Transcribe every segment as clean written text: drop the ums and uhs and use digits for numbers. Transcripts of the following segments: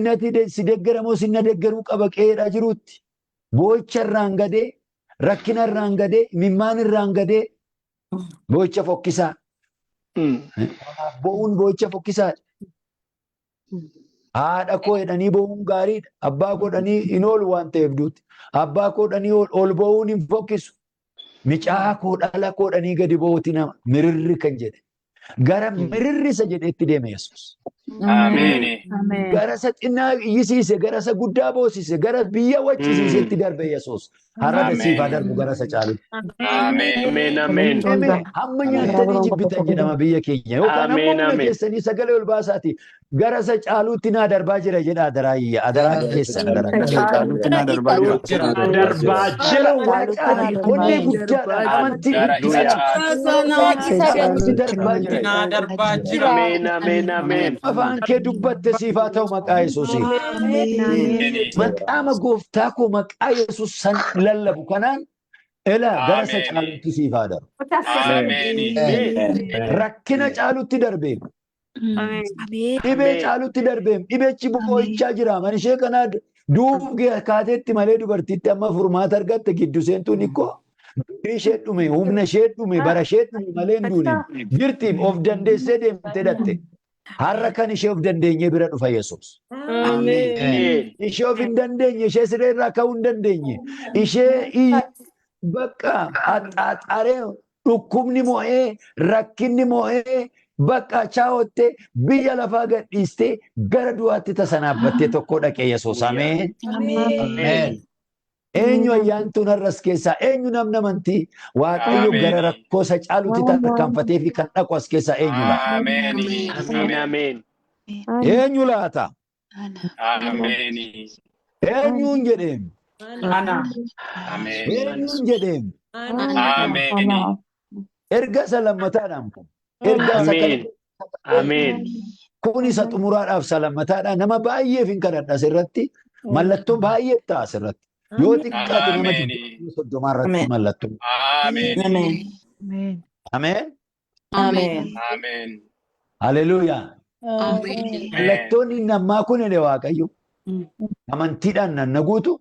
Nati si deggeramoo si na deggeruu qaba qe'eedha jiruutti. Boo'icha irraan gadee, rakkina irraan gadee, imimmaan irraan gadee boo'icha fokkisaa. Kanaaf bo'uun boo'icha fokkisaadha. Haadha koo jedhanii bo'uun gaariidha. Abbaa koo jedhanii hin oolu waan ta'eef duuti. Abbaa koo jedhanii ol bo'uun hin fokkisu. Micaa koo dhala koo jedhanii gadi bo'uuti nama mirirri kan jedhe. Gara mirirri isa jedheetti deeme Yesuus. Ameen. Gara isa xinnaa iyyisiise, gara isa guddaa boosise, gara biyya waccisiisetti darbe Yesuus. Har'a Ameen. siif haa darbu gara isa caalutti. Ameen. Ameen. Ameen. Ameen. Hamma nyaattanii jibbitan jedhama biyya keenya. Yookaan hamma Ameen, humna ameen. keessanii sagalee ol baasaati. Gara isa caaluutti naa darbaa jira jedha adaraa iyya. Adaraa keessan adaraa keessan. Caaluutti naa darbaa jira. Darbaa jira. Waaqaati onnee guddaadhaan amantii Gara isa guddaadhaan caalu. caaluutti darbaa jira. Naa darbaa jira. Ameen. Ameen. Ameen. Afaan kee dubbatte siif haa ta'u maqaa Yesuusiin. Maqaama gooftaa koo maqaa Yesuus san lallabu kanaan elaa gara isa Ameen. caaluutti siif haa darbu. Ameen. Rakkina caalutti darbeem. Ameen. Dhibee caalutti darbeem. Dhibechi boo'ichaa jira. Mana ishee kanaa duuf kaateetti malee dubartiitti amma furmaata argatte giddu seentuun ikkoo birrii ishee dhume, humna ishee dhume, bara ishee dhume malee hin duune. Jirtiif of dandeessee deemtee dhatte. Har'a kan ishee of dandeenyee bira dhufa Yesuus. Ameen. Ishee of hin dandeenye, ishee siree irraa ka'uu hin dandeenye, ishee bakka axxaaxaaree dhukkubni mo'ee, rakkinni mo'ee, bakka chaawottee biyya lafaa gadhiistee gara du'aatti tasanaabbattee tokko dhaqee Yesuus. Ameen. Ameen. Eenyu ayyaantuun har'as keessaa eenyu namni amantii Waaqayyo Ameen. gara rakkoo isa caalutti tarkaanfatee fi kan dhaqu as keessaa eenyu laata? Ameen. Ameen. Ameen. Eenyu laata? Ameen. Eenyuun jedheem? Ana. Ameen. Eenyuun jedheem? Ameen. Erga isa lammataadhaan kun. Erga isa Ameen. kana Ameen. kun isa xumuraadhaaf isa lammataadha. Nama baay'eef hin kadhadha asirratti. Mallattoo baay'ee ta'a asirratti. Yoo xiqqaate nama Ameen. 20 irratti mallattoo. Ameen. Ameen. Ameen. Ameen. Ameen. Haleluuyaa. Ameen. Mallattoon inni ammaa kun jedhe Waaqayyo. Amantiidhaan nan na guutu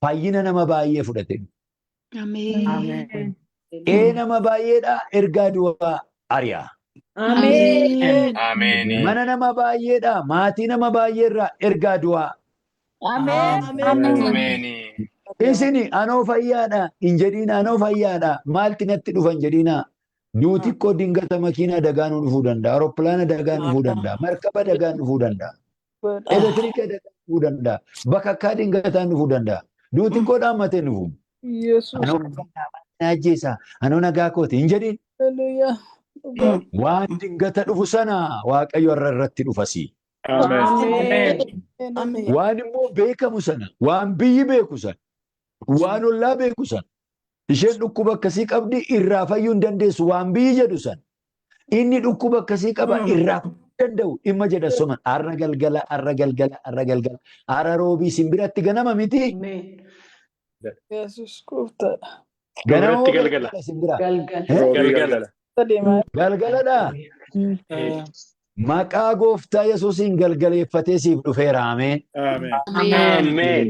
fayyina nama baay'ee fudhate. Ameen. Ee nama baay'eedha ergaa du'aa ari'a. Ameen. Ameen. Mana nama baay'eedha maatii nama baay'eerraa ergaa du'aa. Ameen. Isini anoo fayyaadha hin jedhiin anoo fayyaadha maalti natti dhufan jedhiina. Duuti koo dingata makiinaa dagaan dhufuu danda'a, aeropilaana dagaan dhufuu danda'a, markaba dagaan dhufuu danda'a, elektiriika dagaan dhufuu danda'a, bakakkaa dingataan dhufuu danda'a. Duuti koo dhaammatee dhufu. Anoo na ajjeesa, anoo nagaa kooti hin jedhiin. Waan dingata dhufu sana Waaqayyo har'a irratti dhufasi. Waan immoo beekamu sana, waan biyyi beeku sana, waan ollaa beeku sana, isheen dhukkuba akkasii qabdi irraa fayyuu hin dandeessu waan biyyi jedhu sana. Inni dhukkuba akkasii qaba irraa fayyuu hin danda'u dhimma jedha soman har'a galgala har'a galgala har'a galgala har'a roobii isin biratti ganama miti. Yesus gooftaadha. Ganama Biratti galgala. isin bira. Galgala. Adeemaa. Galgaladha. Maqaa gooftaa Yesuusiin galgaleeffatee siif dhufeera. Ameen. Ameen.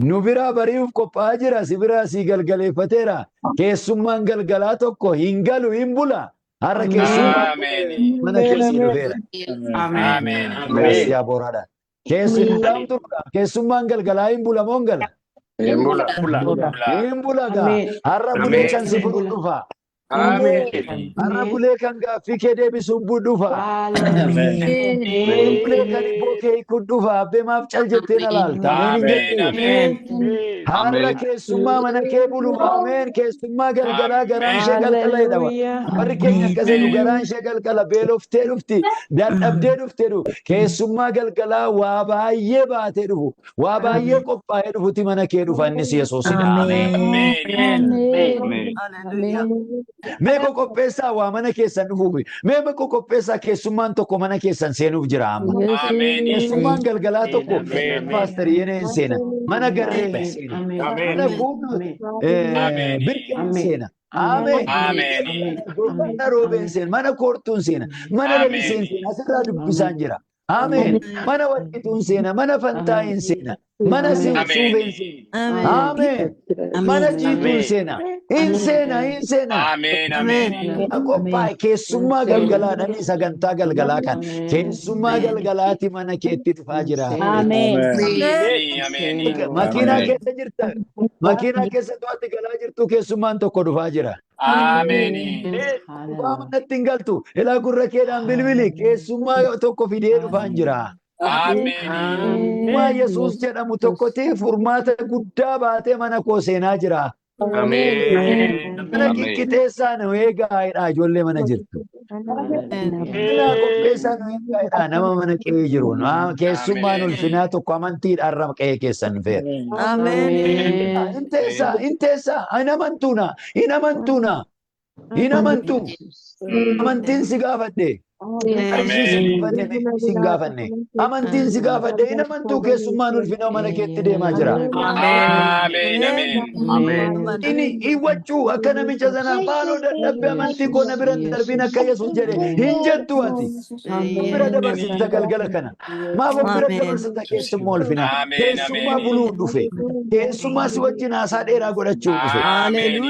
Nu biraa bari'uuf qophaa'aa jira. Si biraa sii galgaleeffateera. Keessummaan galgalaa tokko hin galu hin bula. Har'a keessummaan Ameen. mana keessii dhufeera. Ameen. Gaasiyaa booraadha. Keessummaan turudha. Keessummaan galgalaa hin bula moo hin gala? Hin bula. Bula. Hin bula gaa. Har'a bulee kan si furu dhufa. Ameen. Har'a bulee kan gaaffii kee deebisuun bu dhufa. Bulee kan ibboo kee hiikuun dhufa. Abbee maaf cal jettee na laalta? Ameen hin Ameen. jettu. Ameen. Har'a keessummaa mana kee bulu. Ameen. Keessummaa galgalaa garaan ishee qalqala jedhama. Warri keenya akkas jedhu garaan ishee qalqala beeloftee dhufti. Dadhabdee dhufte jedhu. Keessummaa galgalaa waa baay'ee baatee dhufu. Waa baay'ee qophaa'ee dhufuti mana kee dhufa innis Yesuusidha. Ameen. Ameen. Mee qoqopheessaa waa mana keessan dhufuuf. Mee qoqopheessaa keessummaan tokko mana keessan seenuuf jira amma. Ameen. Keessummaan galgalaa tokko Ameen. paaster yenee hin seena. Mana garree hin seena. Mana kuunnoo Ameen. birqee hin seena. Ameen. Ameen. Mana roobee hin seena. Mana koortuu hin seena. Mana lalisee hin Ameen. seena. Asirraa dubbisaan jira. Ameen. Mana warqituu hin seena, mana fantaa hin seena, mana suufee hin seena. Ameen. Mana jiituu hin seena. Hin seena, hin seena. Ameen. Ameen. Qophaa'e keessummaa galgalaadhaan sagantaa galgalaa kan keessummaa galgalaati mana keetti dhufaa jira. Ameen. Ameen. Makiinaa keessa jirta. Makiinaa keessa to'atti galaa jirtu keessummaan tokko dhufaa jira. Ameen. Dhufaa manatti hin galtu. Ilaa gurra keedhaan bilbili keessummaa tokko fidee dhufaan jira. Ameen. Keessummaa Yesuus jedhamu tokkotti furmaata guddaa baatee mana koo seenaa jira. Ameen. Mana qiqqixeessaa nu eegaa jedha ijoollee mana jirtu. Mana qopheessaa nu eegaa jedha nama mana qe'ee jiru. Keessummaan ulfinaa tokko amantiidhaan irra qe'ee keessan dhufeera. Hin teessaa, hin teessaa, hin amantuuna, hin amantuuna, hin amantu. Amantiin si gaafadhe. Qarshii si gaafanne, meetii si gaafanne. Amantiin si gaafadhe, hin amantuu keessummaan ulfinaa mana keetti deemaa jira. Ameen. Ameen. Inni hiwwachuu akka namicha sanaa maaloo dadhabbe amantii koo na bira hin darbiin akka Yesuus jedhe hin jettu ati. Of bira dabarsita galgala kana. Maaf of bira dabarsita keessummaa ulfinaa. Ameen. Keessummaa Ameen. buluu dhufe. Keessummaa si wajjin haasaa dheeraa godhachuu dhufe. Ameen.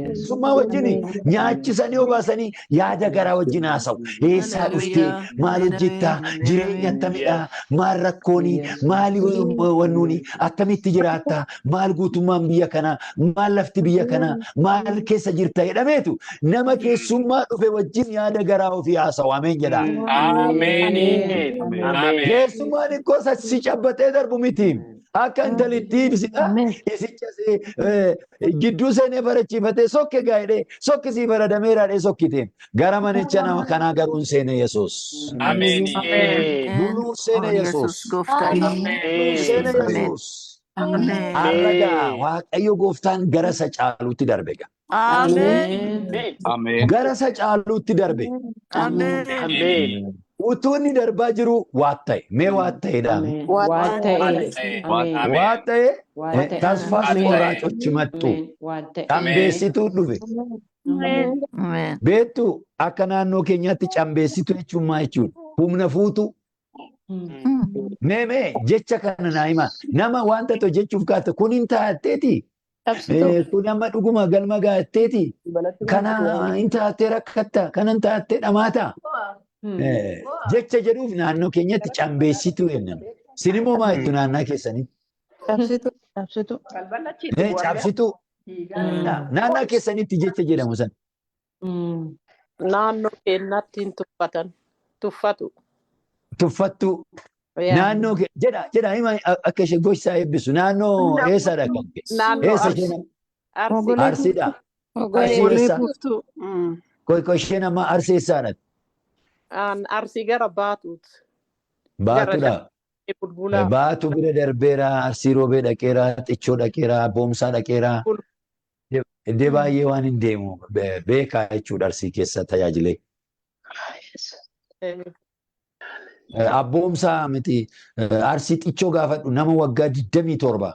Keessummaa wajjin nyaachisanii obaasanii yaada garaa wajjin haasa'u. Eessaa dhuftee? Maal hojjettaa? Jireenya akkamidhaa? Maal rakkoonii? Maali wannuuni? Akkamitti jiraattaa? Maal guutummaan biyya kanaa? Maal lafti biyya kanaa? Maal keessa jirta jedhameetu nama keessummaa dhufe wajjin yaada garaa ofii haasa'u. Ameen jedhaa. Ameen. Ameen. Keessummaan ikkoo si cabbatee darbu miti. Akka intalittii ibsita. Isicha gidduu seenee barachiifatee sokke gaa'edhee sokki sii baradameera dhee sokkite. Gara manicha nama kanaa garuu hin seene Yesuus. Ameen. Buluu seene Yesuus. Buluu seene Yesuus. Har'a gaa Waaqayyo gooftaan gara isa caaluutti darbe gaa. Ameen. Gara isa caaluutti darbe. Ameen. Utuu inni darbaa jiru waa ta'e. Mee waa ta'edha. Waa ta'e. Waa ta'e tasfaas qoraacoochi mattu. Cambeessituu dhufe. Beektu akka naannoo keenyaatti cambeessituu jechuun maal jechuudha? Humna fuutu. Mee mee jecha kana naa hima. Nama wanta tokko jechuuf kaate kun hin taatteeti. Kun amma dhuguma galma gaatteeti. Kana hin taattee rakkatta. Kana hin taattee dhamaata. Jecha jedhuuf naannoo keenyatti cambeessituu jennaan. Isin immoo maal jettu naannaa keessanii? Cabsituu. Cabsituu. Naannaa keessanitti jecha jedhamu sana. Naannoo keenyatti hin tuffatan. Tuffatu. Tuffattuu. Naannoo jedha jedha hima akka ishee gosa eebbisu. Naannoo eessadha kan kee? Naannoo Eessa Arsii. isheen? Arsii. Arsiidha. Arsii eessa? Koi isheen amma Arsii eessaadha? Arsii gara Baatuuti. Baatuudha. Bulbulaa. Baatu bira darbeera, Arsii roobee dhaqeera, Xichoo dhaqeera, Boomsaa dhaqeera. Iddoo baay'ee waan hin deemu beekaa jechuudha Arsii keessa tajaajilee. Abboomsaa miti Arsii Xichoo gaafadhu nama waggaa 27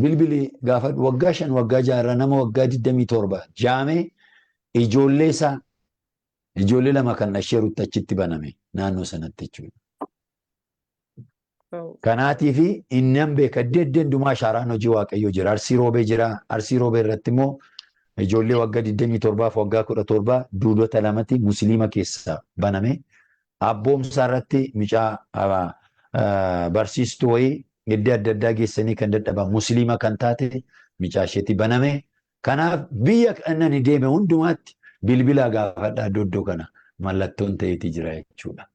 bilbili gaafadhu waggaa 5 waggaa 6 nama waggaa 27 jaamee ijoollee isaa ijoollee lama kan asheerutti achitti baname naannoo sanatti jechuudha. Kanaatii fi innan beeka iddoo iddoo hundumaa ashaaraan hojii Waaqayyoo jira. Arsii roobee jira. Arsii roobee irratti immoo ijoollee waggaa 27 fi waggaa 17 duudota lamatti musliima keessaa baname. Abboomsaa irratti mucaa barsiistuu wayii iddoo adda addaa geessanii kan dadhaban musliima kan taate mucaa isheetti baname. Kanaaf biyya kanan deeme hundumaatti bilbilaa gaafadhaa iddoo iddoo kana mallattoon ta'eeti jira jechuudha.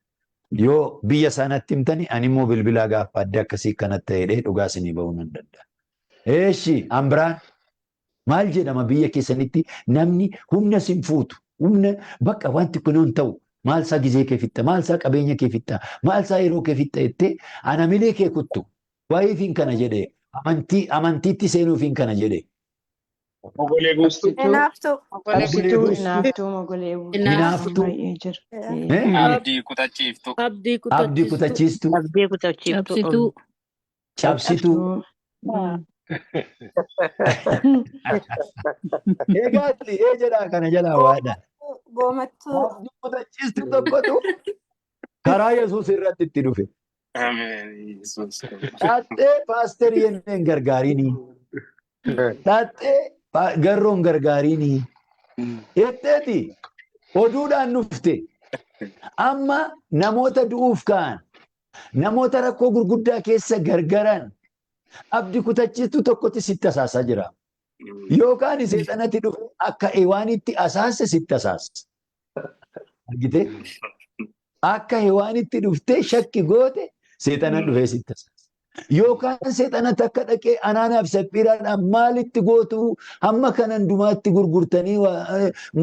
Yoo biyya sanatti himtani ani immoo bilbilaa gaafadde akkasii kanatti ta'edhee dhugaa isinii ba'uu nan danda'a. Eeshi ambiraan maal jedhama biyya keessanitti namni humna sin fuutu humna bakka wanti kun hin ta'u maal isaa gizee kee fixxa maal isaa qabeenya kee fixxa maal isaa yeroo kee fixxa jettee ana milee kee kuttu waa'eefiin kana jedhee amantiitti seenuufiin kana jedhee. Mogolee buustuu. Hinaaftuu. Cabsituu, hinaaftuu, mogolee buustuu. Hinaaftuu. Baay'ee jira. Abdii kutachiiftuu. Abdii kutachiistuu. Abdii kutachiiftuu. Cabsituu. Cabsituu. Egaa ee jedhaa kana jalaa waadha. Goomattuu. Abdii kutachiistuu tokkotu Karaa Yesuus irratti itti dhufe. Ameen. Yesuus. Dhaaxxee paasterii jennee hin gargaariinii. Dhaaxxee garroo hin gargaariinii. Jetteeti oduudhaan dhufte. Amma namoota du'uuf ka'an, namoota rakkoo gurguddaa keessa gargaran, abdi kutachiistuu tokkotti sitti asaasaa jira. Yookaan seexanatti dhufe akka Hewaanitti asaase sitti asaasa. Argitee? Akka Hewaanitti dhuftee shakki goote seexana dhufee sitti asaasa. Yookaan seexanatti akka dhaqee anaanaaf saphiiraadhaan maalitti gootu hamma kanan dumaatti gurgurtanii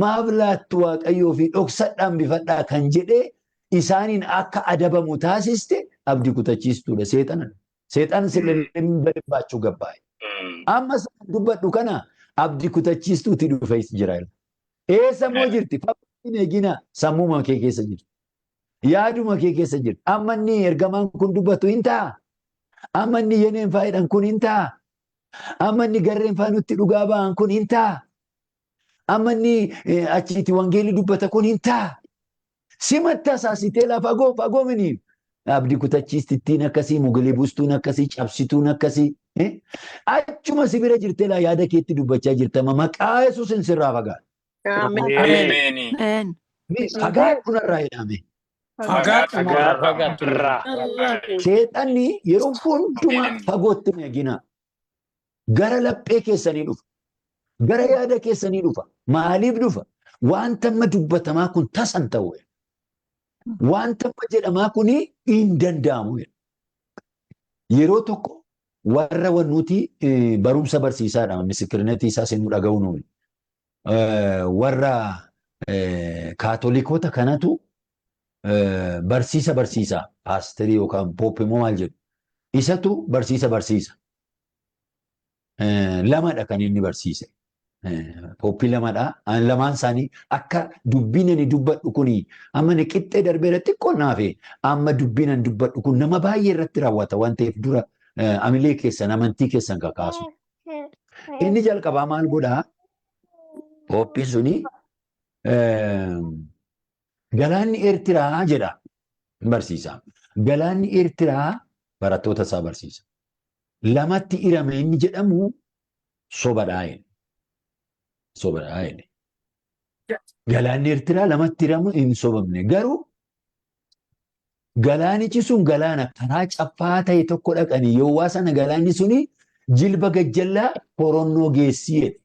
maaf laattu waaqayyoo fi dhoksadhaan bifadhaa kan jedhee isaaniin akka adabamu taasiste abdi kutachiistuudha seexana. Seexan silleen baachuu gabbaa'e. Amma dubbadhu kana abdi kutachiistuuti dhufee jira. Eessa immoo jirti? Fakkii eegina sammuma kee keessa jirti. Yaaduma kee keessa jirti. Amma inni ergamaan kun dubbatu hin ta'a. Amma inni yeneen faayidhaan kun hin ta'a. Amma inni garreen faa nutti dhugaa ba'an kun hin ta'a. Amma inni achitti wangeelli dubbata kun hin ta'a. Simatti asaasitee lafa fagoo fagoo mini. Abdii kutachiistittiin akkasii, mogolee buustuun akkasii, cabsituun akkasii. Achuma si bira jirtee laa yaada keetti dubbachaa jirta. Maqaa Yesuusin sirraa fagaadhu. Ameen. Fagaadhu narraa jedhame. Fagaadhu irraa. Seexanni yeroo hundumaa fagootti hin eegina. Gara laphee keessanii dhufa. Gara yaada keessanii dhufa. Maaliif dhufa? Wanta amma dubbatamaa kun tasan ta'u. Wanta amma jedhamaa kun hin danda'amu. Yeroo tokko warra wannuuti barumsa barsiisaadha. Misikirnetii isaa sinuu dhaga'u nuyi. Warra kaatolikoota kanatu barsiisa barsiisa. Paasterii yookaan pope immoo maal jedhu. Isatu barsiisa barsiisa. Lamadha kan inni barsiise. Pope lamadha. Lamaan isaanii akka dubbiin ani dubbadhu kuni amma inni qixxee darbeera xiqqoo naafe amma dubbiin ani dubbadhu kun nama baay'ee irratti raawwata waan ta'eef dura amilee keessan amantii keessan kakaasu. Inni jalqabaa maal godhaa? Pooppiin suni galaanni Eertiraa jedha barsiisa. Galaanni Eertiraa barattoota isaa barsiisa. Lamatti hirame inni jedhamu sobadhaa jedhe. Sobadhaa jedhe. Galaanni Eertiraa lamatti hiramu hin sobamne. Garuu galaanichi sun galaana karaa caffaa ta'e tokko dhaqanii yoo sana galaanni suni jilba gajjallaa koronnoo geessii jedhe.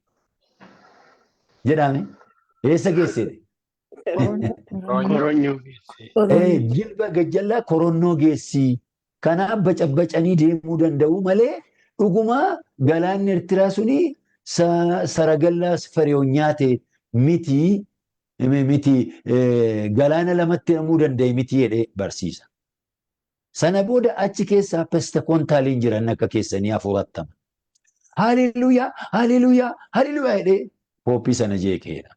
Jedhame eessa geessee? Koronyoo. Jilba gajjallaa koronnoo geessii. Kanaaf bacabbacanii deemuu danda'u malee dhuguma galaanni Eertiraa suni saragallaa fariyoon nyaate miti galaana lamatti hiramuu danda'e miti jedhee barsiisa. Sana booda achi keessaa pestakontaaliin jiran akka keessanii hafuurattama. Haleluuyaa, haleluuyaa, haleluuyaa jedhee pooppii sana jeeqeedha.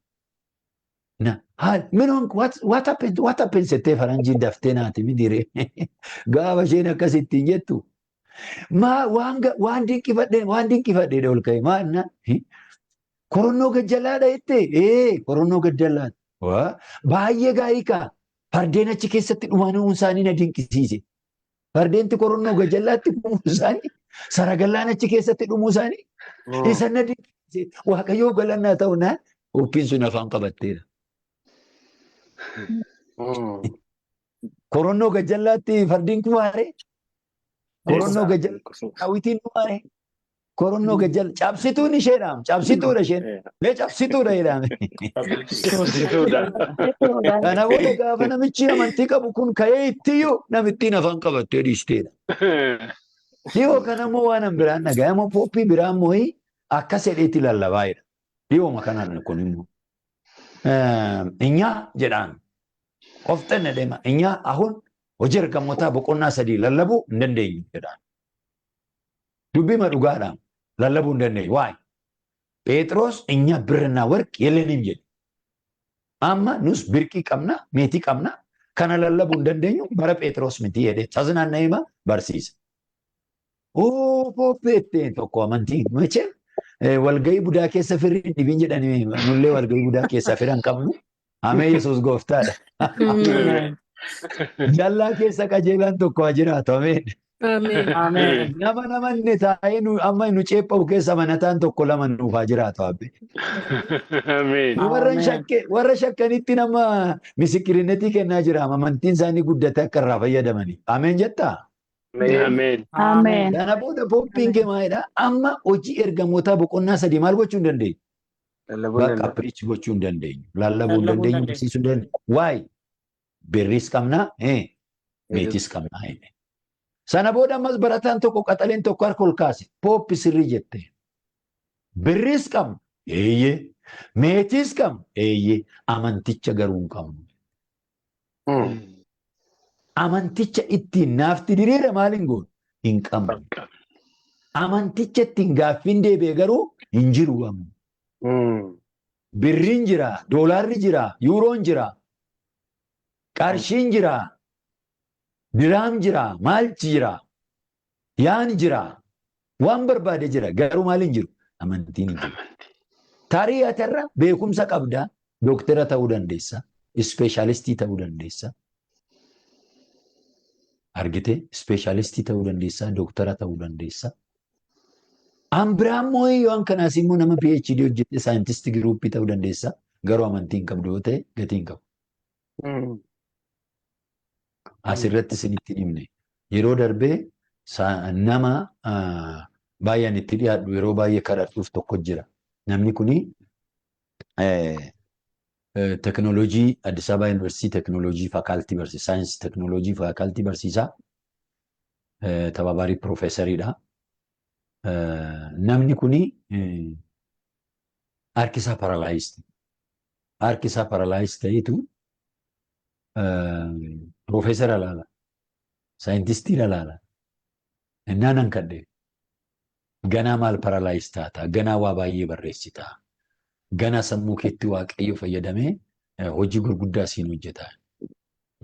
Na haal minoon what happened, what happened jettee faranjiin daftee naati midiree gaafa isheen akkasittiin jettu maa waan waan dinqifadhe waan dinqifadhe ol ka'e maal na koronnoo gajjallaadha jettee ee koronnoo gajjallaadha waa baay'ee gaarii kaa fardeen achi keessatti dhumanuun isaanii na dinqisiise fardeenti koronnoo gajjallaatti dhumuu isaanii saragallaan achi keessatti dhumuu isaanii isa na dinqisiise waaqayyoo galannaa ta'u naan Pooppiin sun afaan qabatteera. Koronnoo gajjallaatti fardiin kumaare. Koronnoo gajjallaatti daawwitiin kumaare. Koronnoo gajjalla cabsituun isheedhaam cabsituudha isheen mee cabsituudha jedhame. Cabsituudha. Kana booda gaafa namichi amantii qabu kun ka'ee ittiyyuu namittiin afaan qabattee dhiisteedha. Dhiyoo kana immoo waan an biraan dhaga'e pooppii biraan immoo akkas jedheetti lallabaa jedha. Dhiyooma kanaan kun immoo. እኛ jedhaan qofxanne deema እኛ አሁን hojii ergamootaa boqonnaa 3 lallabuu hin dandeenyu jedhaan. Dubbima dhugaadhaan lallabuu hin dandeenyu. Waa'ee Phexros እኛ ብርና ወርቅ የለንም jedhe. Amma nus birqii qabna, meetii qabna, kana lallabuu hin dandeenyu bara Phexros miti jedhee taznaanna'ima barsiisa. Oo pooppeetteen tokko amantii መቼም walgahii budaa keessa firri hin dhibin jedhanii nullee walgahii budaa keessa fira hin qabnu. Amee Yesuus gooftaadha. Jallaa keessa qajeelaan tokko haa jiraatu. Ameen. Ameen. Ameen. Nama namanne taa'ee nu amma nu ceepha'u keessa amanataan tokko lama nuuf haa jiraatu abbe. Ameen. Warra Ameen. shakke warra shakkanitti nama misikirinnetii kennaa jira. Amantiin isaanii guddatee akka irraa fayyadamanii. Ameen jettaa? Ameen. Ameen. Kana booda pooppiin kee maalidha? Amma hojii ergamootaa boqonnaa 3 maal gochuu hin dandeenyu? Lallabuu hin Bakka danda'u. preach gochuu hin dandeenyu. Lallabuu hin Lallabuu hin dandeenyu, dandeenyu. barsiisuu hin dandeenyu. Waa'ee birriis qabnaa, meetiis qabnaa. Sana booda ammas barataan tokko qaxaleen tokko harka ol kaase. Pooppi sirrii jette. Birriis qabna. Eeyyee. Meetiis qabna. Eeyyee. Amanticha garuu hin qabnu. Amanticha ittiin naafti diriire maal hin goonu? Hin qabnu. Amanticha ittiin gaaffiin deebi'e garuu hin jiru amma. Birriin jira, doolaarri jira, yuuroon jira, qarshiin jira, diraam jira, maalchi jira, yaan jira, waan barbaade jira. Garuu maal hin jiru? Amantiin hin jiru. Tarii atarra beekumsa qabda, dooktara ta'uu dandeessa, ispeeshaalistii ta'uu dandeessa. Argite ispeeshaalistii ta'uu dandeessa, dooktara ta'uu dandeessa. An biraa immoo yoon kanaas immoo nama PhD hojjette saayintistii giruuppii ta'uu dandeessa. Garuu amantii hin qabdu yoo ta'e gatii hin qabu. Asirratti isinitti himne. Yeroo darbee nama baay'een itti dhiyaadhu yeroo baay'ee kadhadhuuf tokko jira. Namni kuni teknooloojii Addis Ababa Yuunivarsiitii teknooloojii faakaaltii barsiisaa saayinsii teknooloojii faakaaltii barsiisaa tababaarii piroofeesariidha. Namni kuni harki isaa paralyze. Harki isaa paralyze ta'eetu piroofeesara laala. Saayintistii laala. Innaan nan kadhe. Ganaa maal paralyze taata? Ganaa waa baay'ee barreessita. Ganaa sammuu keetti Waaqayyo fayyadamee hojii gurguddaa siin hojjeta.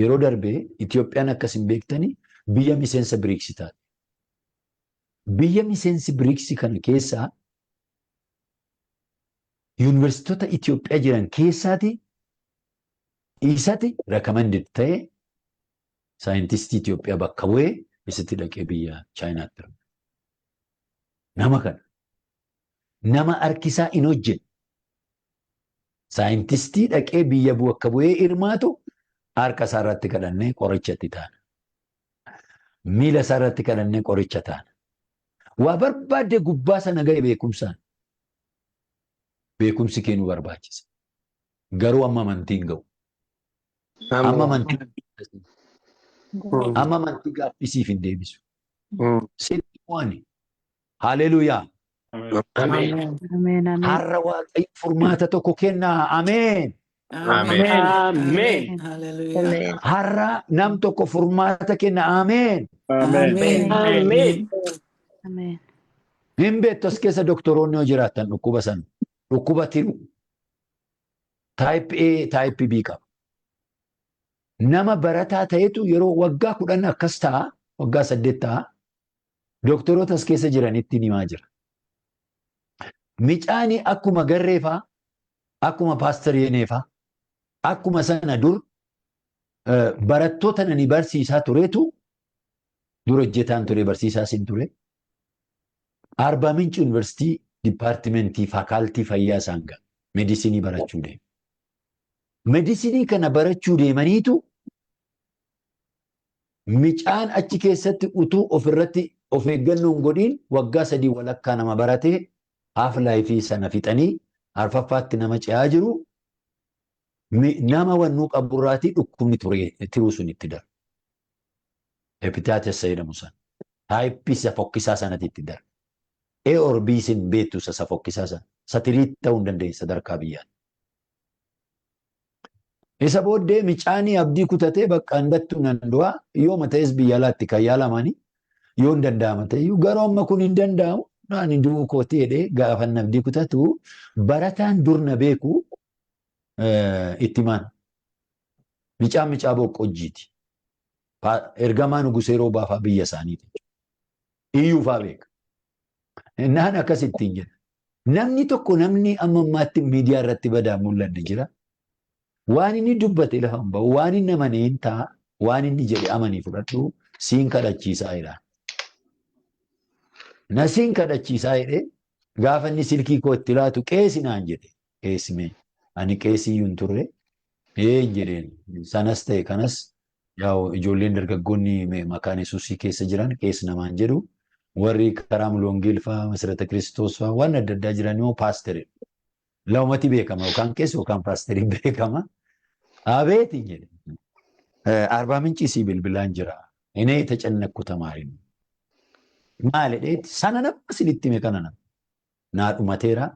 Yeroo darbee Itoophiyaan akkas hin beektani biyya miseensa BRICS taate. Biyya miseensi BRICS kana keessaa yuunivarsiitota Itoophiyaa jiran keessaati isatti recommended ta'e saayintistii Itoophiyaa bakka bu'ee isatti dhaqee biyya Chaayinaatti argame. Nama kana. Nama harkisaa hin hojjenne. Saayintistii dhaqee biyya bakka bu'ee hirmaatu harka isaa irratti kadhannee qoricha itti taana. Miila isaa irratti kadhannee qoricha taana. Waa barbaadde gubbaa sana ga'e beekumsaan. Beekumsi kee nu barbaachisa. Garuu amma amantiin ga'u. Amma amantii amma amantii gaaffisiif hin deebisu. Sitti mo'ani. Haleluuyaa. Ameen. Ameen. Ameen. Har'a Waaqayyo furmaata tokko kennaa. Ameen. Ameen. Ameen. Hallelujah. Har'a nam tokko furmaata kenna. Ameen. Ameen. Ameen. Ameen. Hin beektu as keessa doktoroonni yoo jiraatan dhukkuba sana. Dhukkuba tiruu. Type A, type B qaba. Nama barataa ta'etu yeroo waggaa 10 akkas ta'a, waggaa 8 ta'a. Doktoroota as keessa jiranitti himaa jira. Micaani akkuma garreefaa, akkuma paaster Yeneefaa, akkuma sana dur barattoota nani barsiisaa tureetu dur hojjetaan ture barsiisaa sin ture. Arbaa Minci Yuunivarsiitii dipaartimentii faakaaltii fayyaa isaan ga'a. Medisinii barachuu deemu. Medisinii kana barachuu deemaniitu micaan achi keessatti utuu ofirratti of eeggannoo hin godhiin waggaa 3 walakkaa nama baratee half life sana fixanii arfaffaatti nama ce'aa jiru nama wannuu qaburraatii dhukkubni tiruu sun itti darba. Hepatitis jedhamu sana. Type isa fokkisaa sanatti itti darba. A or B sin beektu isa fokkisaa sana. Satiriitti ta'uu hin dandeenye sadarkaa biyyaatti. Isa booddee micaanii abdii kutatee bakka handattuu nan du'a yooma ta'es biyya alaatti kan yaalamanii yoo hin danda'ama ta'eyyuu garuu amma kun hin danda'amu ani du'uu kooti jedhee gaafa abdii kutatu barataan dur na beeku itti himaan. Micaan micaa boqqojjiiti. Ergamaa Nugusee Roobaafaa biyya isaaniiti. Iyyuufaa beeka. Naan akkasittiin jedha. Namni tokko namni amma ammaatti miidiyaa irratti badaa mul'anne jira. Waan inni dubbate lafa hin bahu, waan inni amane hin ta'a. Waan inni jedhe amanii fudhadhu siin kadhachiisaa jedha. Na siin kadhachiisaa jedhee gaafa inni silkii koo itti laatu qeesi naan jedhe. Qeesi mee ani qeesii iyyuu hin turre. Ee hin jedheen sanas ta'e kanas yaa'u ijoolleen dargaggoonni maqaan Yesuusii keessa jiran qees namaan jedhu. Warri karaa Mulongeel fa'aa Masirata Kiristoos fa'aa waan adda addaa jiran immoo paasterii. Lamumatti beekama yookaan qees yookaan paasterii beekama. Abeet hin jedhe. Arbaa Mincii sii bilbilaan jira. Inee የተጨነቅኩ ተማሪ ነው. Maal jedheetti sana nama isinitti hime kana nama. Naa dhumateera.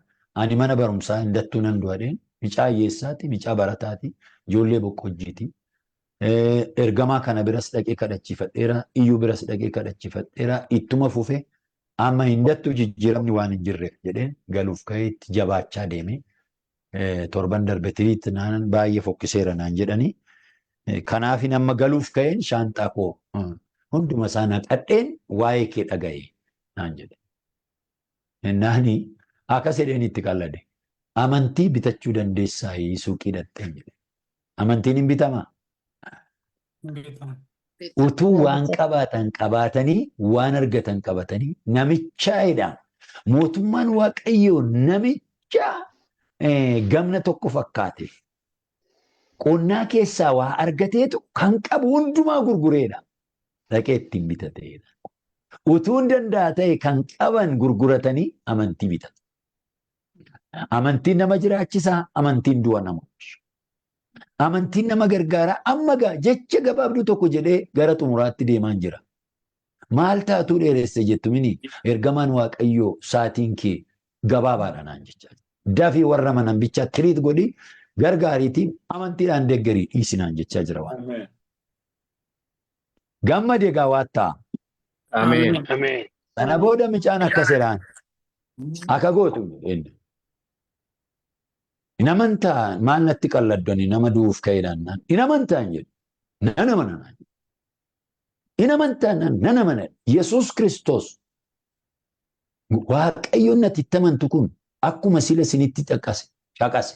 Ani mana barumsaa hin dattuu nan du'adheen micaa hiyyeessaati, micaa barataati, ijoollee boqqojjiiti. Ergamaa kana biras dhaqee kadhachiifadheera, iyyuu biras dhaqee kadhachiifadheera, ittuma fufe amma hin dattuu jijjiiramni waan hin jirreef jedheen galuuf ka'ee itti jabaachaa deeme. Torban darbe tiriitti naan baay'ee fokkiseera naan jedhanii. Kanaafin amma galuuf ka'een shaanxaa koo hunduma isaa naqadheen waa'ee kee dhaga'e naan jedhe. Naani akkas jedheen itti qallade. Amantii bitachuu dandeessaa suuqii dhaqxeen jedhe. Amantiin hin bitamaa? Utuu waan qabaatan qabaatanii waan argatan qabatanii namichaa'edha. Mootummaan Waaqayyoo namicha gamna tokko fakkaate. Qonnaa keessaa waa argateetu kan qabu hundumaa gurgureedha. Dhaqee ittiin bitateedha. Utuu hin danda'a ta'e kan qaban gurguratanii amantii bitatu. Amantiin nama jiraachisaa, amantiin du'a nama oolcha. Amantiin nama gargaaraa amma gaa jecha gabaabduu tokko jedhee gara xumuraatti deemaan jira. Maal taatuu dheeresse jettu mini ergamaan Waaqayyoo saatiin kee gabaabaadha naan jechaa. Dafii warra manan bichaa tiriit godhi gargaariitiin amantiidhaan deeggarii dhiisi naan jechaa jira waan. Gammadi egaa waa ta'a. Ameen. Ameen. Sana booda micaan akkas jedhaan akka gootu inni. Hin amantaa maal natti qalladdoni nama du'uuf ka'eedhaan naan. Hin amantaa hin jedhu. Nan amana naan. Hin amantaa naan nan amana. Yesuus Kiristoos Waaqayyoon natti itti amantu kun akkuma sila isinitti caqase.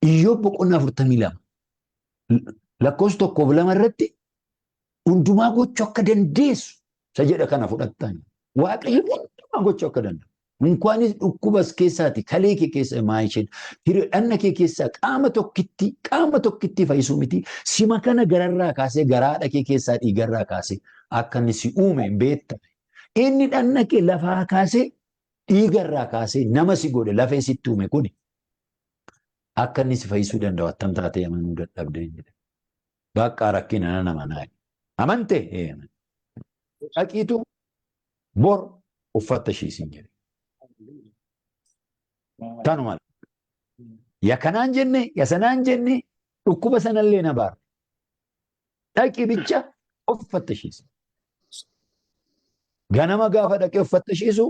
Iyyoob boqonnaa 42 lakkoofsa 1 fi 2 irratti hundumaa gochuu akka dandeessu isa jedha kana fudhattan. Waaqayyo hundumaa gochuu akka danda'u. Inkwaanis dhukkubas keessaati kalee kee keessa maayisheen dhanna kee keessaa qaama tokkitti fayyisuu miti. Sima kana gararraa kaasee garaadha kee keessaa dhiigarraa kaasee akka inni si uume hin beektame. Inni dhanna kee lafaa kaasee dhiigarraa kaasee nama si godhe lafee sitti uume kuni akka inni si fayyisuu danda'u attam taatee amanuu dadhabdee jedhe. Bakka rakkina nan amanaa. Amante? Dhaqiitu bor uffata ishii siin jedhe. Tanuma. Ya kanaan jenne, ya sanaan jenne, dhukkuba sanallee na baara. Dhaqi bicha uffata ishiisi. Ganama gaafa dhaqee uffata ishiisu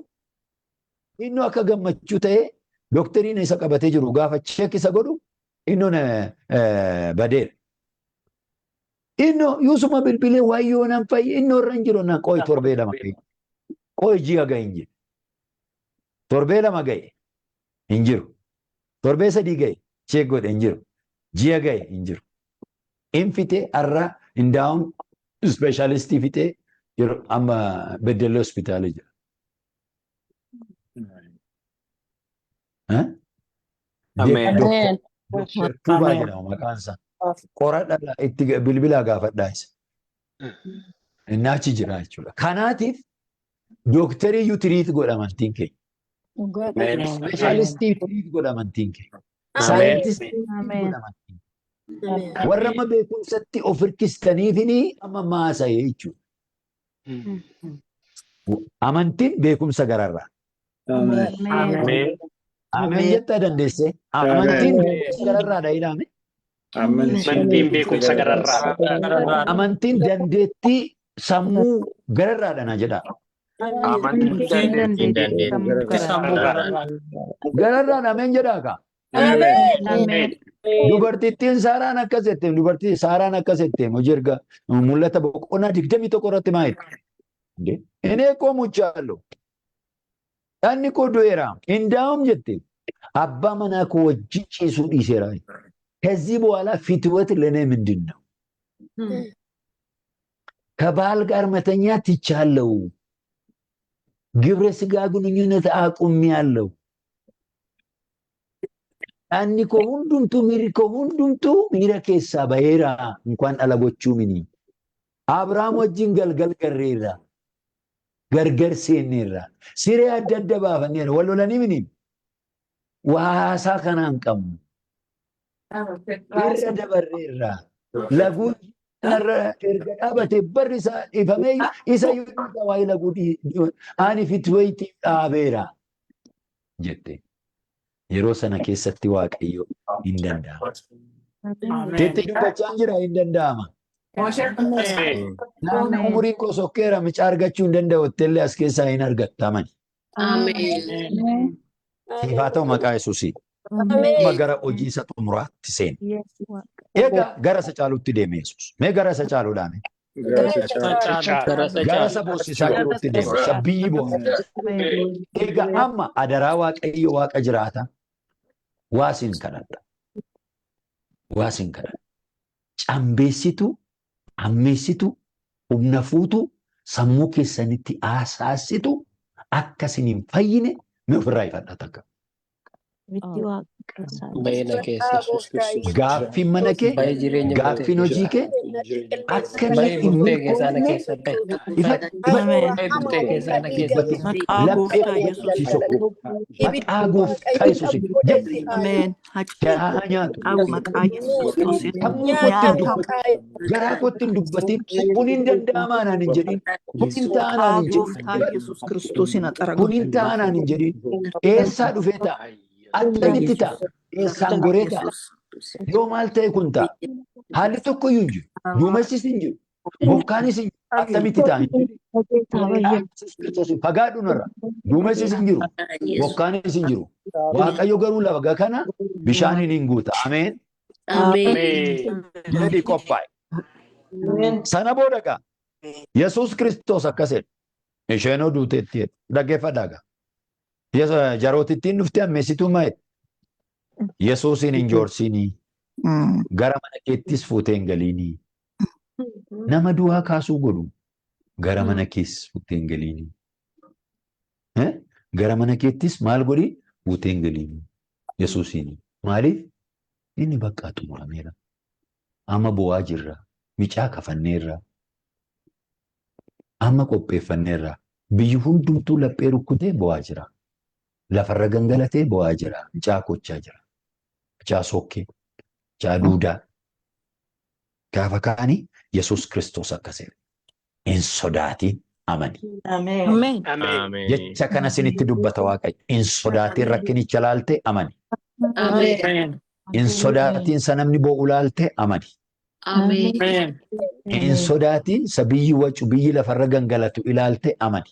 inni akka gammachuu ta'ee doktariin isa qabatee jiru gaafa check isa godhu innoon badeera. Inno yuusuma bilbilee waayyoo nan fayyi innoo irra hin jiru nan qo'i torbee 2 ga'e. Qo'i ji'a ga'e hin jiru. Torbee 2 ga'e hin jiru. Torbee 3 ga'e check godhe hin jiru. Ji'a ga'e hin jiru. In fitee har'a indaa'uun ispeeshaalistii fixee yeroo amma Beddellee hospitaala jira. Ameen. Doktar Tuubaa jedhama maqaan isaa. Qoradhaa itti bilbilaa gaafadhaa isa. Inni achi jira jechuudha. Kanaatiif dooktarii iyyuu treat godha amantiin keenya. Ispeeshaalistii treat godha amantiin keenya. Saayintistii treat godha amantiin keenya. Warra amma beekumsatti of hirkistaniifini amma maasa'e jechuudha. Amantiin beekumsa gararraa. Ameen. Ameen jettaa dandeessee? Amantiin beekumsa gararraadha jedhame. Amantiin beekumsa gararraa. Amantiin dandeettii sammuu gararraadha na jedha. Amantiin dandeettii sammuu gararraa. Gararraadha ameen jedhaa kaa. Ameen. Dubartittiin Saaraan akkas jette, dubartii Saaraan akkas jette, hojii erga mul'ata boqonnaa 21 irratti maa jette? እኔ እኮ ሙቻለሁ Dhanni koo du'eera. Indaa'um jette abbaa manaa koo wajjin ciisuu dhiiseera. ከዚህ በኋላ ፍትወት ለእኔ ምንድን ነው? ከባል ጋር መተኛት ትቻለሁ። ግብረ ስጋ ግንኙነት አቁሜያለሁ። Dhagni koo hundumtuu, miirri koo hundumtuu miira keessaa baheera, እንኳን dhala gochuu mini. Abrahaam wajjin galgal garreerra. Gargar seenneerra. Siree adda adda baafanneerra. Wal lolanii mini. Waa haasaa kanaan qabnu. Irra dabarreerra. Laguun irra erga dhaabate barri isaa dhiifamee isa iyyuu waa'ee laguu ani fitweetii dhaabeera jette. Yeroo sana keessatti Waaqayyo hin danda'ama. Teetti dubbachaa jira, hin danda'ama. Namni umuriin koo sokkeera, mucaa argachuu hin danda'u illee as keessaa hin argattamani. Siif haa ta'u maqaa Yesuusii. Amma gara hojii isa xumuraatti seena. Egaa gara isa caalutti deeme Yesuus. Mee gara isa caaluudhaan. Gara isa boossisaa jirutti deeme. Isa biyyi boo'aa. Egaa amma adaraa Waaqayyo Waaqa jiraata. Waa sin kadhadha. Waa sin kadhadha. Cambeessitu, hammeessitu, humna fuutu, sammuu keessanitti haasaasitu akka isin hin fayyine mee ofirraa ifadha takka. Baay'ina keessa Yesuus Kiristoos. Gaaffiin mana kee, Baay'ee jireenya gaaffiin hojii kee akka inni Baay'ee hin murtee keessaa ana milkoofne keessa bahe. ifadhu, ifadhu. Baay'ee murtee keessaa ana keessa bahe. Maqaa Laphee gooftaa Yesuus. si maqaa gooftaa Yesuus jedhi. Ameen. Haa nyaatu. Qabu maqaa Yesuus Kiristoosiin. Sammuu kootti hin dubbatin, garaa kootti hin dubbatin, kun hin danda'amaa naan hin jedhin, kun hin ta'aa Maqaa naan hin jedhin, gooftaa Yesuus Kiristoosiin haxara kun hin ta'aa naan hin jedhin. Eessaa dhufee ta'a? Attamitti ta'a? Eessaan goree ta'a? Yoo maal ta'e kun ta'a? Haalli tokko iyyuu hin jiru. Duumessis hin jiru. Bokkaanis hin jiru. Attamitti ta'a hin jedhin. Yesuus Kiristoos fagaadhu narra. Duumessis hin jiru. Bokkaanis hin jiru. Waaqayyo garuu lafa kana bishaaniin hin guuta. Ameen. Jedhi qophaa'e. Sana booda gaa Yesuus Kiristoos akkas jedhe. Isheenoo duuteetti jedhe. Dhaggeeffadhaa gaa. Jarootittiin dhuftee ammeessituu maa jedhe? Yesuusin hin joorsinii. Gara mana keettis fuutee hin galiinii. Nama du'aa kaasuu godhu gara mana kees fuutee hin galiinii. Gara mana keettis maal godhi? Fuutee hin galiinii. Yesuusiin. Maaliif? Inni bakka xumurameera. Amma bo'aa jirra. Micaa kafanneerra. Amma qopheeffanneerra. Biyyi hundumtuu laphee rukkutee bo'aa jira. Lafarra gangalatee bo'aa jira. Micaa kochaa jira. Micaa sokkee. Micaa duudaa. Gaafa kaanii Yesuus Kiristoos akkas jedhe. Hin sodaatin, amani. Ameen. Jecha kana isinitti dubbata Waaqayyo. Hin sodaatin, rakkinicha laalte amani. Hin sodaatin, sa namni boo'u laalte amani. Hin sodaatin, sa biyyi wacu, biyyi lafarra gangalatu ilaalte amani.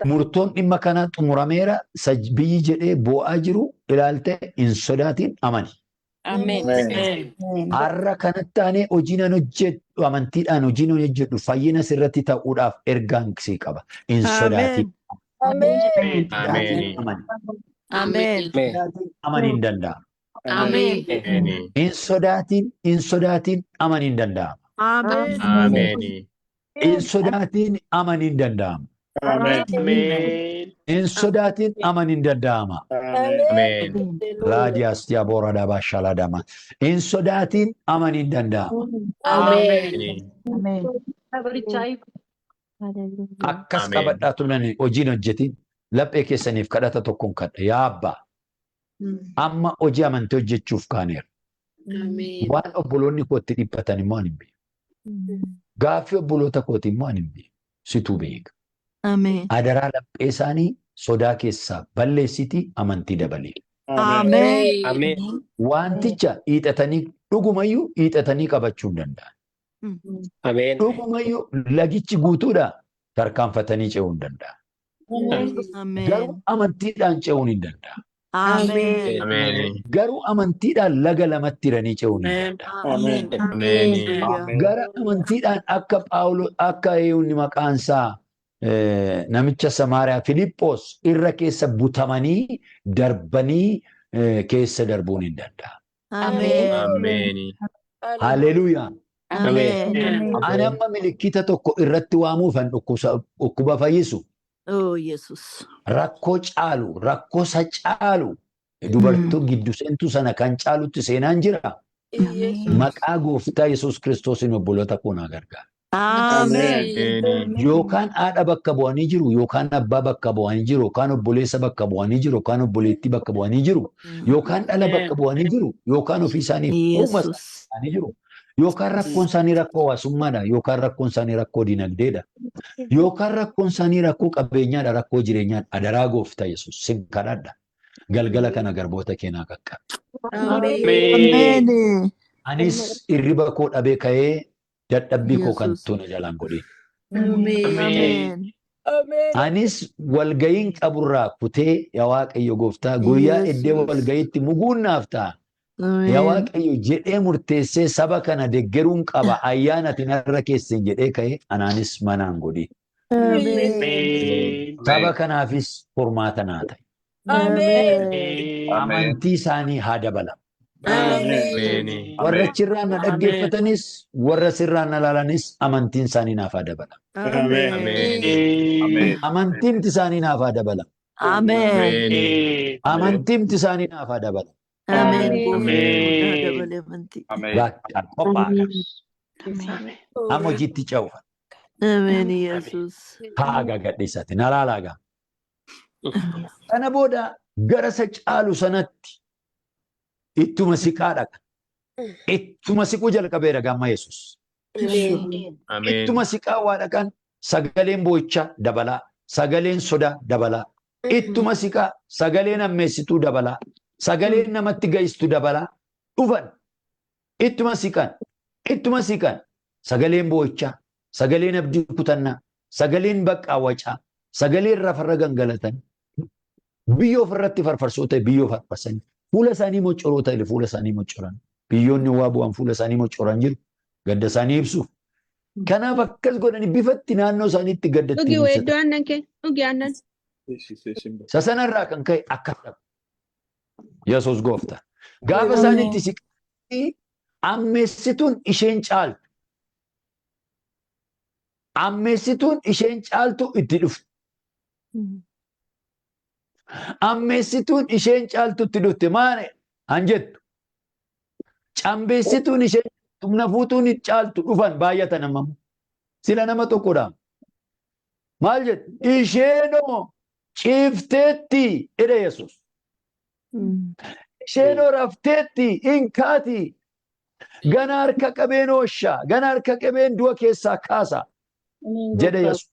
Murtoon dhimma kanaa xumurameera, sa biyyi jedhee boo'aa jiru ilaalte hin sodaatin, amani. Har'a kanatti aanee hojiin an hojjedhu, amantiidhaan hojiin an hojjedhu fayyina sirratti ta'uudhaaf ergaan sii qaba. Hin sodaatin. Sodaatin, amani. Sodaatin, amanii hin danda'ama. Hin sodaatin, hin sodaatin, amanii hin danda'ama. Hin sodaatin, amanii hin danda'ama. Hin sodaatin, amanii hin danda'ama. Raadiyaas diyaabooraa dabaa shaladama. Hin sodaatin, amanii hin danda'ama. Akkas qabadhaa turan hojiin hojjetin laphee keessaniif kadhata tokkoon kadha. Yaa abbaa, amma hojii amantii hojjechuuf kaaneera. Waan obboloonni kootti dhiphatan immoo ani hin beeku. Gaaffii obboloota kooti immoo ani hin beeku. Situu beeka. Adaraa laphee isaanii sodaa keessaa balleessitii amantii dabalee. Wanticha hiixatanii, dhugumayyuu hiixatanii qabachuu hin danda'an. Dhugumayyuu lagichi guutuudha, tarkaanfatanii ce'uu hin danda'an. Garuu amantiidhaan ce'uun hin danda'amu. Garuu amantiidhaan laga lamatti hiranii ce'uun hin danda'amu. Gara amantiidhaan akka Phaawulos, akka eenyu maqaan isaa, namicha Samaariyaa Filiphos irra keessa butamanii darbanii keessa darbuun hin danda'amu. Haleluuyaa. Ameen. Ani amma milikkita tokko irratti waamuufan dhukkuba fayyisu. Oh Yesus. Rakkoo caalu, rakkoo isa caalu, dubartuu giddu seentuu sana kan caalutti seenaan jira. Maqaa gooftaa Yesuus Kiristoosiin obboloota koo naa gargaara. Ameen. Yookaan haadha bakka bu'anii jiru, yookaan abbaa bakka bu'anii jiru, yookaan obboleessa bakka bu'anii jiru, yookaan obboleettii bakka bu'anii jiru, yookaan dhala bakka bu'anii jiru, yookaan ofii isaanii uuma Yesus. isaanii jiru, yookaan rakkoon isaanii rakkoo hawaasummaadha, yookaan rakkoon isaanii rakkoo dinagdeedha, yookaan rakkoon isaanii rakkoo qabeenyaadha, rakkoo jireenyaadha. Adaraa gooftaa Yesuus sin kadhadha. Galgala kana garboota kee naa qaqqabi. Ameen. Anis hirriba koo dhabee ka'ee dadhabbii koo kan Yesus. tona jalaan godhe. Ameen. Anis walga'iin qaburraa kutee yaa Waaqayyo gooftaa guyyaa iddoo Yesus. walga'iitti muguun naaf ta'a. Yaa Ameen. Waaqayyo jedhee murteessee saba kana deggeruun qaba ayyaana ati narra keesseen jedhee ka'ee anaanis manaan godhi. Ameen. Saba kanaafis furmaata naa ta'e. Ameen. Amantii isaanii haa dabalamu. Ameen. Warra achirraa na dhaggeeffatanis warra sirraa na ilaalanis amantiin isaanii naaf haa dabalamu. Ameen. Ameen. Amantiin isaanii naaf haa dabalamu. Ameen. Amantiin isaanii naaf haa dabalamu. Ameen. Gooftaa Ameen. dabale amantii. Bakka qophaa'aa. Amma hojiitti ce'uuf. Ameen Yesus. Haa gadhiisati na laalaa gaa. Kana booda gara isa caalu sanatti ittuma siqaa dhaqa. Ittuma siquu jalqabeera gamma Yesus. Ameen. Ittuma siqaa waa dhaqan sagaleen boo'ichaa dabalaa, sagaleen sodaa dabalaa. Ittuma siqaa sagaleen ammeessituu dabalaa, sagaleen namatti ga'istu dabalaa dhufan. Ittuma siqan, ittuma siqan sagaleen boo'ichaa, sagaleen abdii kutannaa, sagaleen baqqaawwacaa, sagaleen lafarra gangalatan biyyoo ofirratti farfarsoo ta'e biyyoo farfarsanii fuula isaanii moccoroo ta'e fuula isaanii moccoran biyyoonni waa bu'an fuula isaanii moccoran jiru gadda isaanii ibsuuf. Kanaaf akkas godhanii bifatti naannoo isaaniitti gadda Dhugi ittiin ibsatan. weeddoo aannan kee dhugi aannan. Isa sanarraa kan ka'e akkas dhabu. Yesuus gooftaa. Gaafa isaanitti siqanii ammeessituun isheen caaltu. Ammeessituun isheen caaltu itti dhufte. Ammeessituun isheen caaltu itti dhufte maali han jettu. Cambeessituun isheen humna fuutuun caaltu dhufan baay'atan amma. Sila nama tokkodha. Maal jettu? Isheenoo ciifteetti jedhe Yesuus. Isheenoo rafteetti hin kaati. Gana harka qabeen oosha. Gana harka qabeen du'a keessaa kaasa jedhe Yesuus.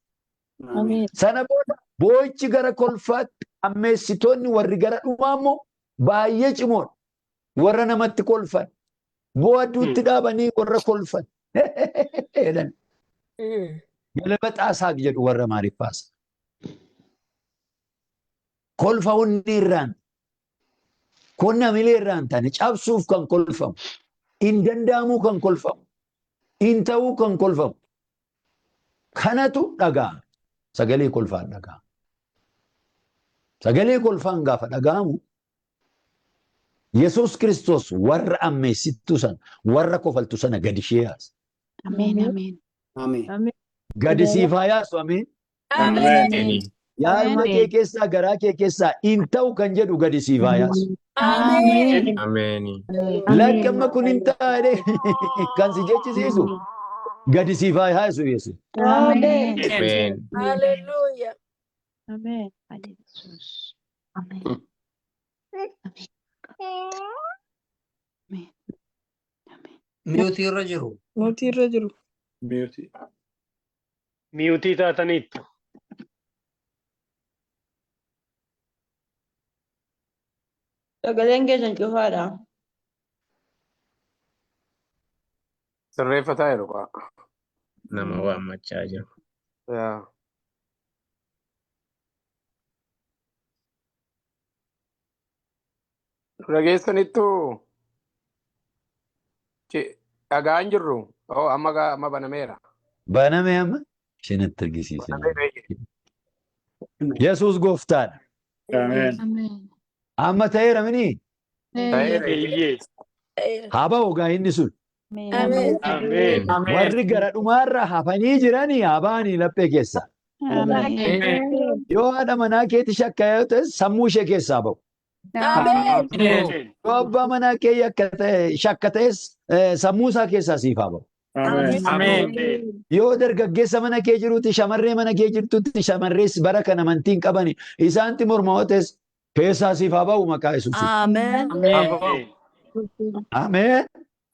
Sana booda boo'ichi gara kolfaatti ammeessitoonni warri gara dhumaa immoo baay'ee cimoodha. Warra namatti kolfan. Bu'aa adduutti dhaabanii warra kolfan. Jedhan. Galaba xaasaaq jedhu warra Amaariffaas. Kolfa hundi irraan konna milee irraan taane cabsuuf kan kolfamu, hin danda'amuu kan kolfamu, hin ta'uu kan kolfamu. Kanatu dhaga'ama. Sagalee kolfaan dhaga'ama. Sagalee kolfaan gaafa dhaga'amu Yesuus Kiristoos warra ammeessittuu sana, warra kofaltu sana gadi ishee yaasa. Ameen. Ameen. Gadi siif haa yaasu ameen. Ameen. Yaaduma kee keessaa garaa kee keessaa hin ta'u kan jedhu gadi siif haa yaasu. Ameen. Ameen. Lakki amma kun hin taane kan si jechisiisu gadi siif haa yaasu Yesuus. Ameen. Ameen. Hallelujah. Ameen. Yesus. Ameen. Ameen. Mute irra jiru. Mute irra jiru. Mute taataniittu. Sagaleen keessan cufaadha. Sirreeffataa jiru qaa. Nama waammachaa jiru. Yaa. Nu dhageessanittu dhagaa hin jirru. Oh, amma amma banameera. Baname amma isinitti argisiise. Banameera. Yesuus gooftaadha. Ameen. Amma ta'eera mini Ta'eera. Eeyyee. haa ba'u gaa inni sun. Ameen. Ameen. Ameen. Warri gara dhumaarra hafanii jiranii haa ba'anii laphee keessa. Ameen. Yoo haadha manaa keetti shakka yoo ta'e sammuu ishee keessaa ba'u. Ameen. Ameen. Yoo abbaa manaa kee yakka ta'e shakka ta'es sammuu isaa keessaa siif haa ba'u. Ameen. Ameen. Yoo dargaggeessa mana kee jirutti shamarree mana kee jirtutti shamarrees bara kana amantii hin qabani isaanti morma yoo ta'es keessaa siif haa ba'u maqaa Yesuusiin. Ameen. Ameen. Ameen. Ameen.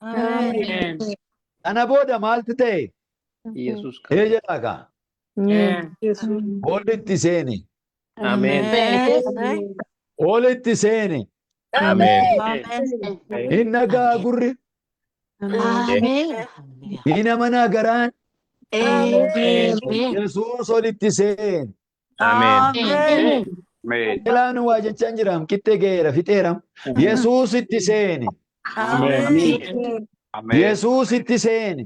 Ameen. Kana booda maaltu ta'e? Yesuus Ee jedhaa kaa. Ameen. Olitti seeni. Ameen. Ameen. Olitti seeni. Ameen. Ameen. Hin dhagaa gurri. Ameen. Hin amanaa garaan. Ameen. Yesuus olitti seeni. Ameen. Ameen. Elaan waa jechaan jiraam qixxee ga'eera fixeeram. Yesuus itti seeni. Ameen. Yesuus itti seeni.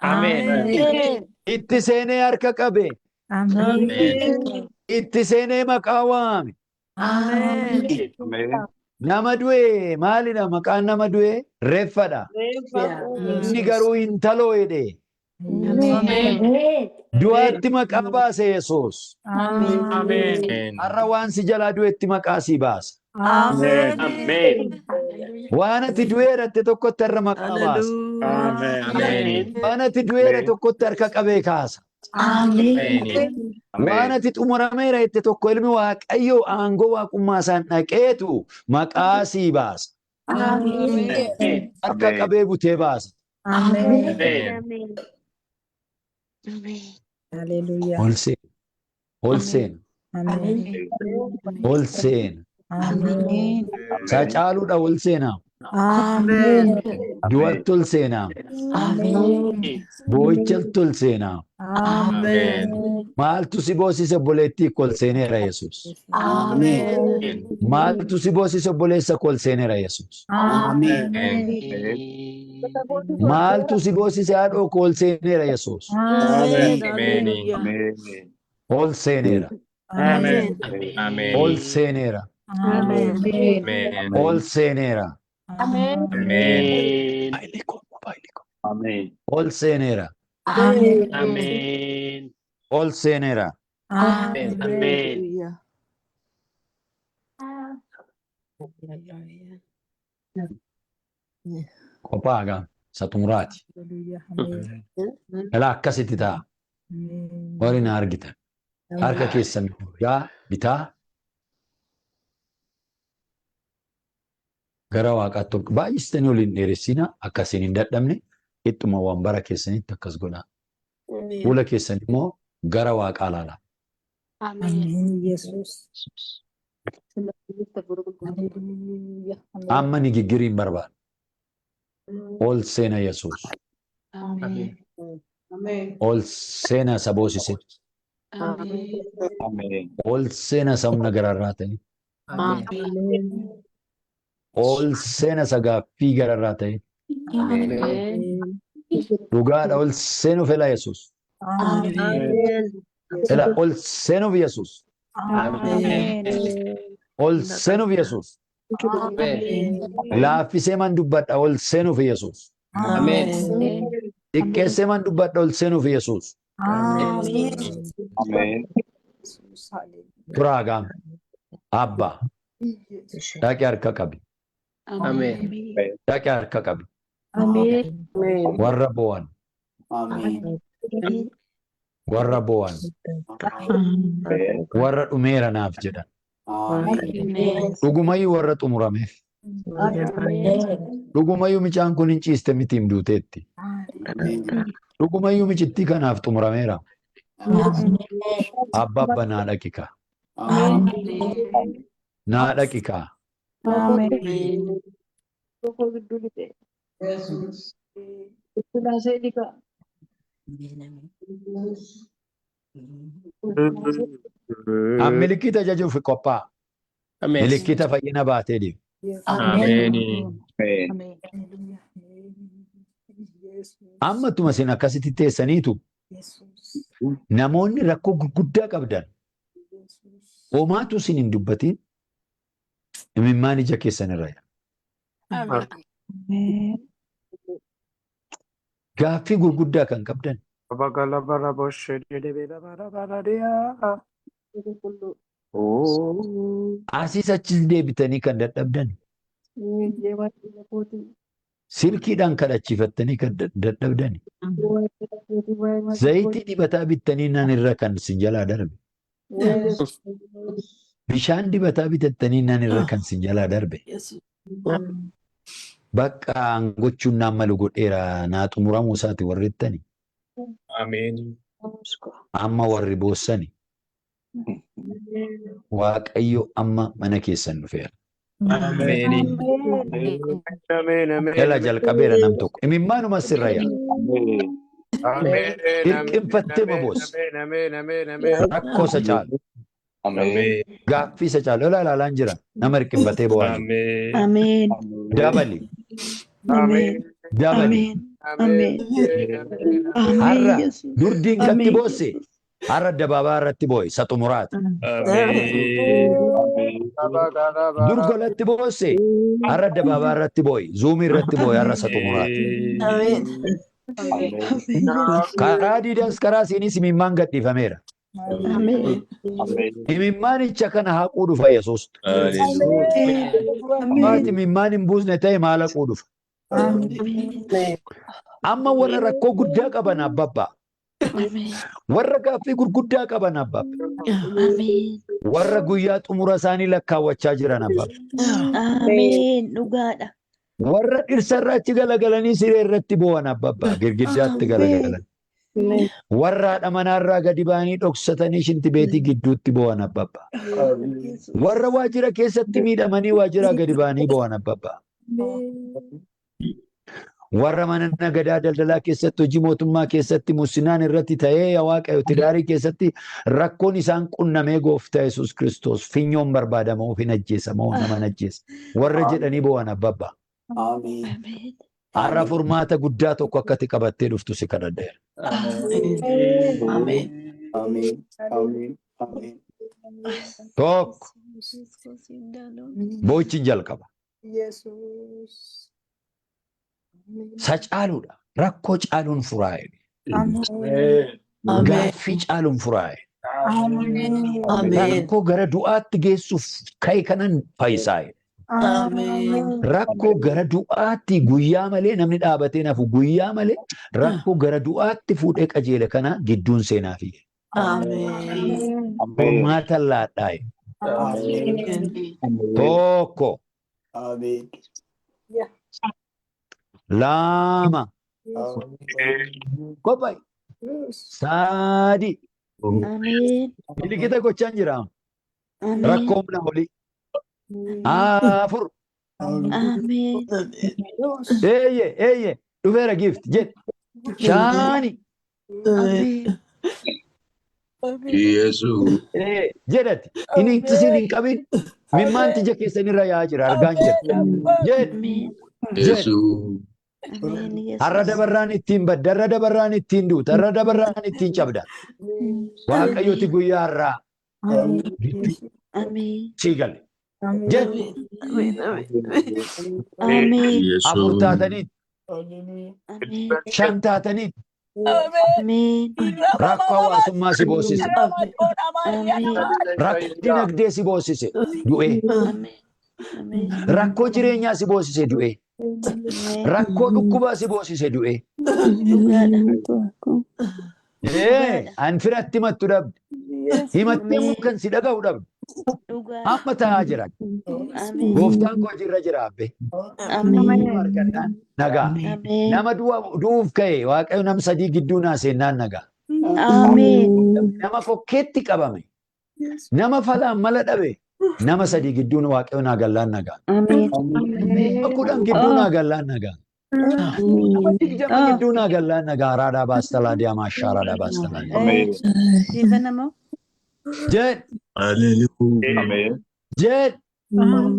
Ameen. Ameen. Itti seenee harka qabe. Ameen. Itti seenee maqaa waame. Ameen. Nama du'e maalidha maqaan nama du'e? Reeffadha. Inni garuu intaloo jedhe. Ameen. Du'aatti maqaa baase Yesuus. Ameen. Har'a waan si jalaa du'etti maqaa si baasa. Ameen. Ameen. Waan ati du'eeratte tokkotti har'a maqaa baasa. Hallelujah. Ameen. Waan ati du'eera tokkotti harka qabee kaasa. Ameen. Waan ati xumurameera jette tokko ilmi Waaqayyoo aangoo waaqummaa isaan dhaqeetu maqaa sii baasa. Ameen. Harka qabee butee baasa. Ameen. Hallelujah. Ol seena. Ol seena. Ameen. Ol seena. Ameen. Isaa caaluudha ol seenaa. Ameen. Du'atti ol seenaa. Ameen. Boo'ichatti ol seenaa. Ameen. Maaltu si boosise obboleettii koo ol seeneera Yesuus. Ameen. Maaltu si boosise obboleessa koo ol seeneera Yesuus. Ameen. Maaltu si boosise haadhoo koo ol seeneera Yesuus. Ameen. Ameen. Hallelujah. Ol seeneera. Ameen. Ameen. Ol seeneera. Ameen. Ameen. Ol seeneera. Ameen. Ameen. Ol seeneera. Ameen. Ameen. Ol seeneera. Ameen. Hallelujah. Qophaa gaa isa xumuraati. Hallelujah. Ameen. Ilaa akkasitti ta'a. Warri na argitan. Harka keessan mirgaa bitaa gara waaqaatti ol baay'istanii ol hin dheeressina akka isin hin dadhabne ittuma waan bara keessanitti akkas godhaa. Fuula keessan immoo gara waaqaa ilaalaa. Ameen. Yesuus. Hallelujah. Ameen. Amma ni giggiriin barbaada. Ol seena Yesuus. Ameen. Ol seena isa boosise. Ol seena isa humna gararraa ta'e. Ameen. Ol seena isa gaaffii gararraa ta'e. Ameen. Dhugaadha ol seenuuf ela Yesuus. Ameen. Ela ol seenuuf Yesuus. Ameen. Ol seenuuf Yesuus. Ameen. Laaffisee man dubbadha ol seenuuf Yesuus. Ameen. Xiqqeessee man dubbadha ol seenuuf Yesuus. Ameen. Yesuus. Hallelujah. Turaa gaam. Abbaa. Dhaqee harka qabi. Ameen. Dhaqee harka qabi. Ameen. Warra boo'an. Warra boo'an. Warra dhumeera naaf jedhan. Dhugumayyuu warra xumurameef. Dhugumayyuu micaan kun hin ciiste mitiim duuteetti. Dhugumayyuu micittii kanaaf xumurameera. Abba abba naa dhaqi kaa. Naa dhaqi kaa. An milikkita ajajuuf qophaa'a. Ameen. Milikkita fayyina baatee deemu. Ameen. Hallelujah. Yesuus. Amma tuma isin akkasitti teessaniitu Yesuus. namoonni rakkoo gurguddaa qabdan Yesuus. homaatu isin hin dubbatin imimmaan ija keessan irra jira. Ameen. Gaaffii gurguddaa kan qabdan. Asiis achis deebitanii kan dadhabdan. Silkiidhaan kadhachiifattanii kan dadhabdan. Zayitii dibataa bittanii nan irra kan sin jalaa darbe. Bishaan dibataa bitattanii nan irra kan sin jalaa darbe. Bakka gochuun naan malu godheera naa xumuramuu isaati warri jettani. Ameen. Amma warri boossani. Waaqayyo amma mana keessan dhufeera. Ameen. Jala jalqabeera nam tokko. Imimmaanuma sirra yaa. Hirqinfattee ma boossa. Rakkoo isa caalu. Ameen. Gaaffii isa caalu. Ilaa ilaalaan jira. Nama hirqinfatee bo'aa jiru. Ameen. Ameen. Dabali. Ameen. Dabali. Ameen. Ameen. Har'a Ameen Yesuus. dur diinqatti Ameen boosse. Yesuus. Har'a addabaabaa irratti boo'e. Isa xumuraati. Ameen. Dur golatti boosse. Har'a addabaabaa irratti boo'e. Zuumii irratti boo'e. Har'a isa xumuraati. Ameen. Ameen Yesuus. Karaa diidaas karaa siinis imimmaan gadhiifameera. Ameen. Imimmaanicha kana haquu dhufa Yesuus. Hallelujah. Maati imimmaan hin buusne ta'e maal haquu dhufa? Ameen. Amma warra rakkoo guddaa qaban abbabbaa. Ameen. Warra gaaffii gurguddaa qaban abbabbaa. Ameen. Warra guyyaa xumura isaanii lakkaawwachaa jiran abbabbaa. Ameen. Dhugaadha. Warra dhirsarraa achi galagalanii siree irratti boo'an abbabbaa. Girgiddaatti galagalan. Warra haadha manaarraa gadi ba'anii dhoksatanii shintibeetii gidduutti boo'an abbabbaa. Yesuus. Warra waajjira keessatti miidhamanii waajjiraa gadi ba'anii boo'an abbabbaa. Warra mana nagadaa daldalaa keessatti hojii mootummaa keessatti mussinaan irratti ta'ee yaa Waaqayyo tidaarii keessatti rakkoon isaan qunnamee gooftaa Yesuus Kiristoos finyoon barbaadamoo hin ajjeesamoo nama hin ajjeesa. Warra jedhanii boo'an abbabbaa. Ameen. Har'a furmaata guddaa tokko akka ati qabattee dhuftu si kadhadheera. Ameen. Tokko boo'ichi jalqaba. Yesuus. Isa caaluudha. Rakkoo caaluun furaa'e. Ameen. Gaaffii caaluun furaa'e. Ameen. Ameen. Rakkoo gara du'aatti geessuuf ka'e kanan fayyisaa'e. Ameen. Rakkoo gara du'aatti guyyaa malee namni dhaabatee nafu guyyaa malee rakkoo gara du'aatti fuudhee qajeele kana gidduun seenaafi. Ameen. Furmaata laadhaaye. Ameen. Tokko. Lama. Qophaa'e. Sadi. Ameen. Milikita gochaan jira. Ameen. Rakkoo humna olii. Ameen. Afur. Ameen. Eeyye eeyye dhufeera gift jedhe. Shani. Ameen. Yesuus. Jedhati. Inni isin hin qabin. Mimmaan ija keessanirra yaa'aa jira argaan jira. Jedhe. Ameen. Jedhe. Yesuus. Ameen Har'a Yesuus. dabarraan ittiin badda, har'a dabarraan ittiin duuta, har'a dabarraan ittiin cabda. Waaqayyoti guyyaa har'aa gidduu Ameen. sii gale. Jedhe. Ameen. Ameen. Ameen. Afur Yesuus. taatanii, Ameen. shan taatanii Ameen. rakkoo hawaasummaa si boosise, Ameen. rakkoo dinagdee si boosise du'ee, Ameen. Ameen. rakkoo jireenyaa si boosise du'ee, Ameen. rakkoo dhukkubaa si boosise du'ee. Dhugaadha. Ee, an firatti himattu dhabde, himattee immoo Ameen. kan si dhaga'u dhabde. Dhugaadha. Amma ta'aa jira. Ameen. Gooftaan koo hojiirra jira abbe. Ameen. Argannaan nagaa. Ameen. Nama du'uuf ka'e Waaqayyo nam sadii gidduu naa seennaan nagaa. Ameen. Nama kokkeetti qabame, nama falaan mala dhabe, nama sadii gidduun Waaqayyo naa gallaan nagaa. Ameen. Nama 10 gidduu naa gallaan nagaa. Nama 20 gidduu naa gallaan nagaa. Raadaa baastalaa diyamaa shaaraadhaa baastalaa diyamaa. Siifanamoo? Jedh Hallelujah. jedh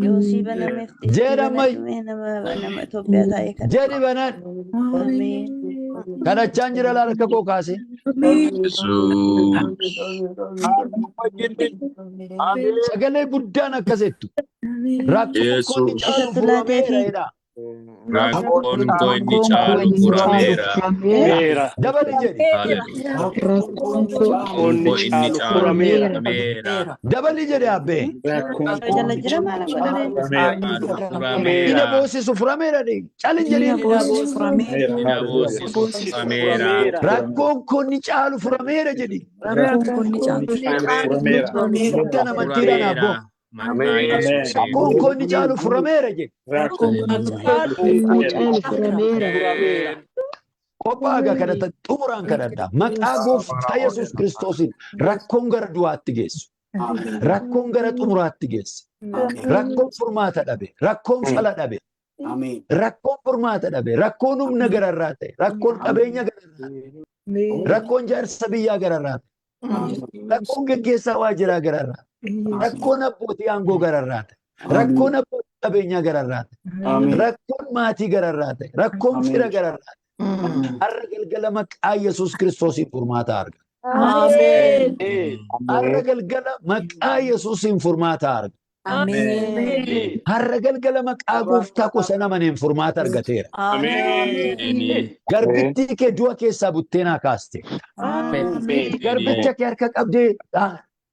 Yoo sii banameef jedh ammayyu nama Itoophiyaa taa'e kana. jedhi banaan Ameen. kadhachaan jira laal harka koo kaasee. Yesuus. Sagalee guddaan akkasettu. Rakkoon Yesuus. caalu Isatti laatee furameera fi jedha. Rakkoon koo inni Rakkoon koo caalu inni caalu furameera. furameera. Meera. Dabali jedhi. Haleluuyaa. Rakkoon koo Rakkoon Inni koo inni caalu caalu furameera. furameera. Dabali jedhi abbee. Rakkoon koo Jala inni jira maal godhare? Caalu Inni furameera. boosisu furameera. Calin Inni jedhiin. boosisu furameera. Inni na boosisu Boosisu furameera. Furameera. Rakkoon koo inni caalu furameera jedhi. Rakkoon koo inni caalu furameera. Guddan amantiidhaan abboo. Furameera. Maqaa Yesuusiin. Rakkoon koo inni caalu furameera jedhi. Rakkoon Caalu furameera. Furameera. Qophaagaa kadhata xumuraan kadhadha. Maqaa gooftaa Yesuus Kiristoosiin rakkoon gara du'aatti geessu. Rakkoon gara xumuraatti geesse. Rakkoon furmaata dhabe. Rakkoon fala dhabe. Rakkoon furmaata dhabe. Rakkoon humna gararraa ta'e. Rakkoon qabeenya gararraa ta'e. Rakkoon jaarsa biyyaa gararraa ta'e. Rakkoon geggeessaa waajjiraa gararraa ta'e. Rakkoon abbootii aangoo gararraa ta'e. Rakkoon abbootii qabeenyaa gararraa ta'e. Rakkoon maatii gararraa ta'e. Rakkoon fira gararraa ta'e. Har'a galgala maqaa Yesuus Kiristoosiin furmaata arga. Ameen. Har'a galgala maqaa Yesuusiin furmaata arga. Ameen. Har'a galgala maqaa gooftaa koo sana amaneen furmaata argateera. Ameen. Garbittii kee du'a keessaa buttee naa kaaste. Ameen. Garbicha kee harka qabdee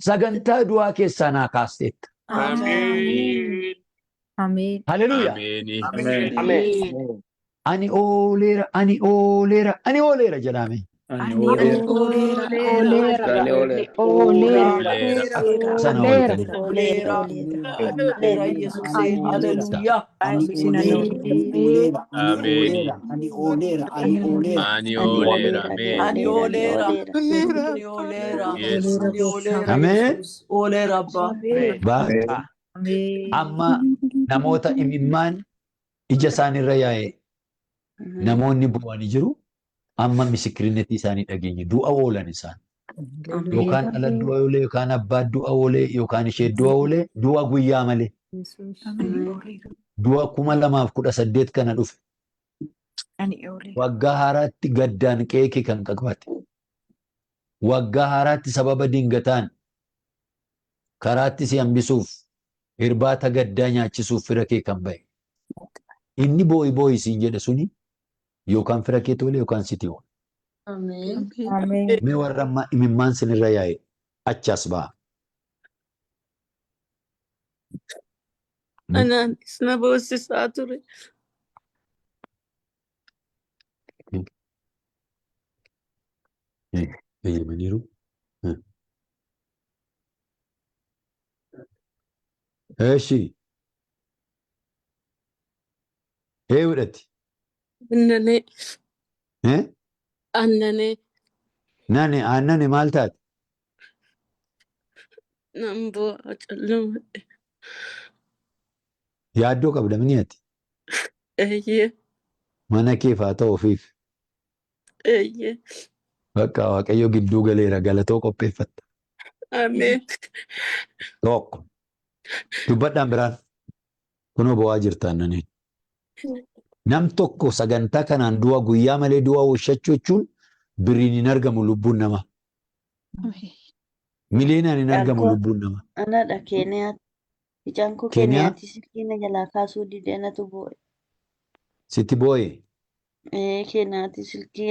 sagantaa du'aa keessaa naa kaasteetta. Ameen. Ameen. Haleluuyaa. Ameen. Ameen. Ani ooleera, ani ooleera, ani ooleera jedhame. Ani ooleera. Ooleera. Ani ooleera. Ooleera. Ooleera. Sana Ooleera. ooltanii. Ooleera. Ooleera Yesuusee. Haleluuyaa. Ani ooleera. Ameen. Ani ooleera. Ani ooleera. Ani ooleera. Ameen. Ani ooleera. Ani ooleera. Yes. Ani ooleera Ameen. Yesuus. Ooleera Abbaa. Baqa. Ameen. Amma namoota imimmaan ija isaaniirra yaa'e namoonni bu'anii jiru. Amma misikirinetii isaanii dhageenye du'a oolan isaan. Yookaan dhala du'a oolee, yookaan abbaa du'a oolee, yookaan ishee du'a oolee, du'a guyyaa malee. Du'a 2018 kana dhufe. Ani ooleera. Waggaa haaraatti gaddaan qe'ee kee kan qabate. Waggaa haaraatti sababa dingataan karaatti si hambisuuf irbaata gaddaa nyaachisuuf fira kee kan ba'e. Inni boo'i boo'i siin jedhe suni yookaan fira keetti oole yookaan sitti oole. Ameen. Ameen. Mee warra amma imimmaan sinirra yaa'e achaas ba'a. Anaanis na boosisaa ture. Eeyyamaniiru. Eeshi. Eewudhati. Annanee. Annanee. Nani aannani maal taate? Nan bu'aa callumadhe. Yaaddoo qabda mini ati? Eeyyee. Mana keef haa ta'u ofiif. Eeyyee. Bakka Waaqayyo gidduu galeera galatoo qopheeffatta. Ameen. Tokko. Dubbadhaan biraan. Kunoo bo'aa jirta aannaniin. Nam tokko sagantaa kanaan du'a guyyaa malee du'a oolchachuu jechuun birriin hin argamu lubbuun namaa. Miliyoonaan hin argamu Mucaan koo lubbuun namaa. anadha Keeniyaatti. Mucaan koo Keeniyaa Keeniyaatti silkii na jalaa kaasuu dide anatu boo'e. sitti boo'e. Ee Keeniyaatti silkii